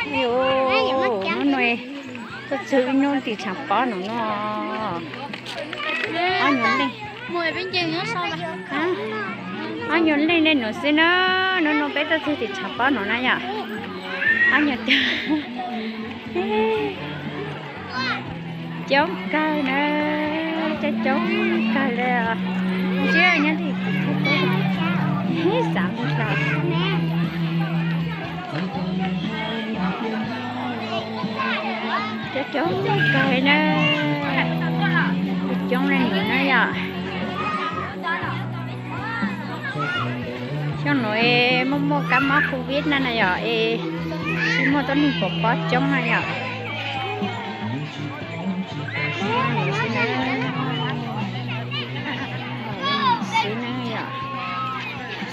Hnub no tuaj txug ib hnub tim tshav pob no no. Ob nyuag leej, ob nyuag leej nej nus xwb na. Hnub no peb tuaj txug tim tshav pob no na yom. Ob nyuag coob kawg na, coob coob kawg li. Ntsib nyob tim xav mus tau. Coob coob kawg na, coob leej nus na yom. Xyoo no es muaj muaj kab mob covid na na yom, es tsis muaj tuab neeg pov pob coob na yom. Xwb na yom.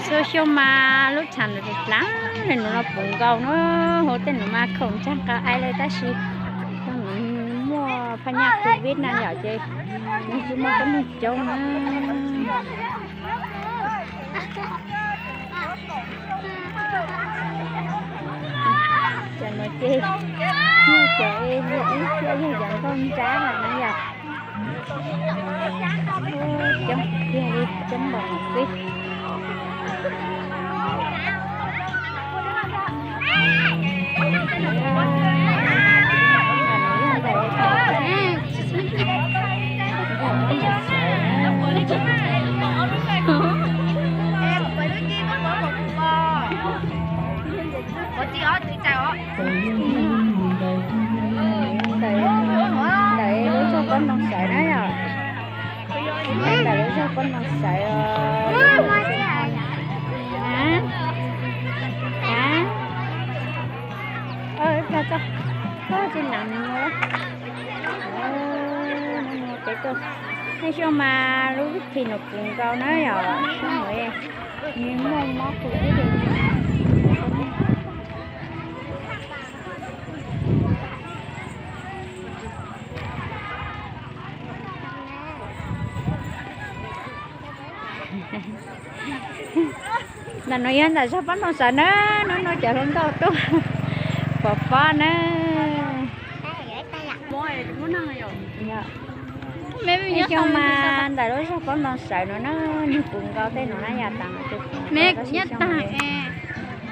Txhua xyoo mas lub tshav ntawd dlaab le nus los puv nkaus na, hauv tej nus mas khoom ntsaag qab aib le, tab sis xyoo no muaj phaj nyaj covid na yom, ces nws tsis muaj tuab neeg coob na. Cov no ces yog cov ib txhia yog cov nkauj ntsab lawm na yom. Coob tiag li, coob npaum no xwb. Ntawm lub zog Pob Ntoo Sawv na yom. Ntawm lub zog Pob Ntoo Sawv os. Peb tsis nam peb tuaj, nej xyoo mas lub vij thim no puv nkaus na yom, xyoo no nws muaj mob covid. Ntawm no yog ntawm zog Pob Ntoo Sawv na, hnub no cov hluas nkauj tuaj pov pob na. Xyoo mas ntawm lub zog Pob Ntoo Sawv no na, nws puv nkaus tej no na yom, tas no ces puv nkaus tab sis xyoo no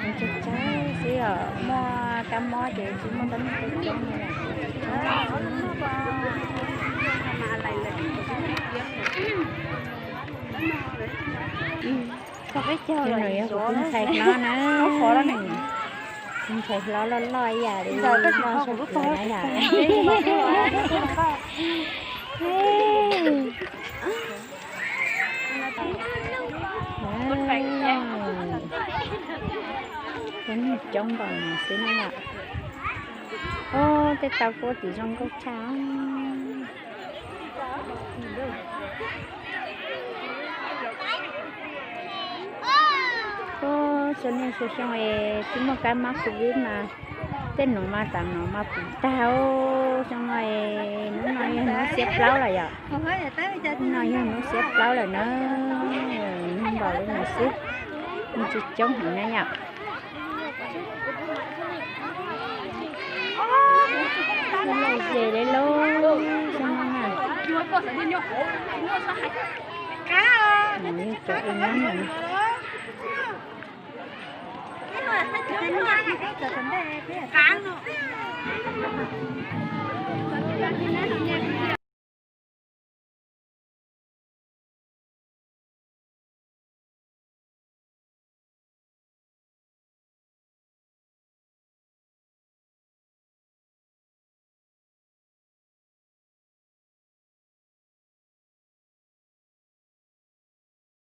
nws tsawg tsawg xwb os, muaj kab mob ces tsis muaj tuab neeg coob coob li. Xyoo no yog kuv tus ntxhais hlob na, tus ntxhais hlob loj loj ib yam li no, na yom. Tuab neeg coob npaum no xwb na yom. Ub, tej tau kuab tim zoo nkauj tshaj. Ub, txhua niaj txhua xyoo es tsis muaj kab mob covid mas tej nus mas tas no mas puv tag. Xyoo no es hnub no yog hnub xiab plaub lawm yom. Hnub no yog hnub xiab plaub lawm na, npaum li no xwb, nws tsis coob heev na yom. Loj ze li lauj, xyoo no na. Cov ib nab no.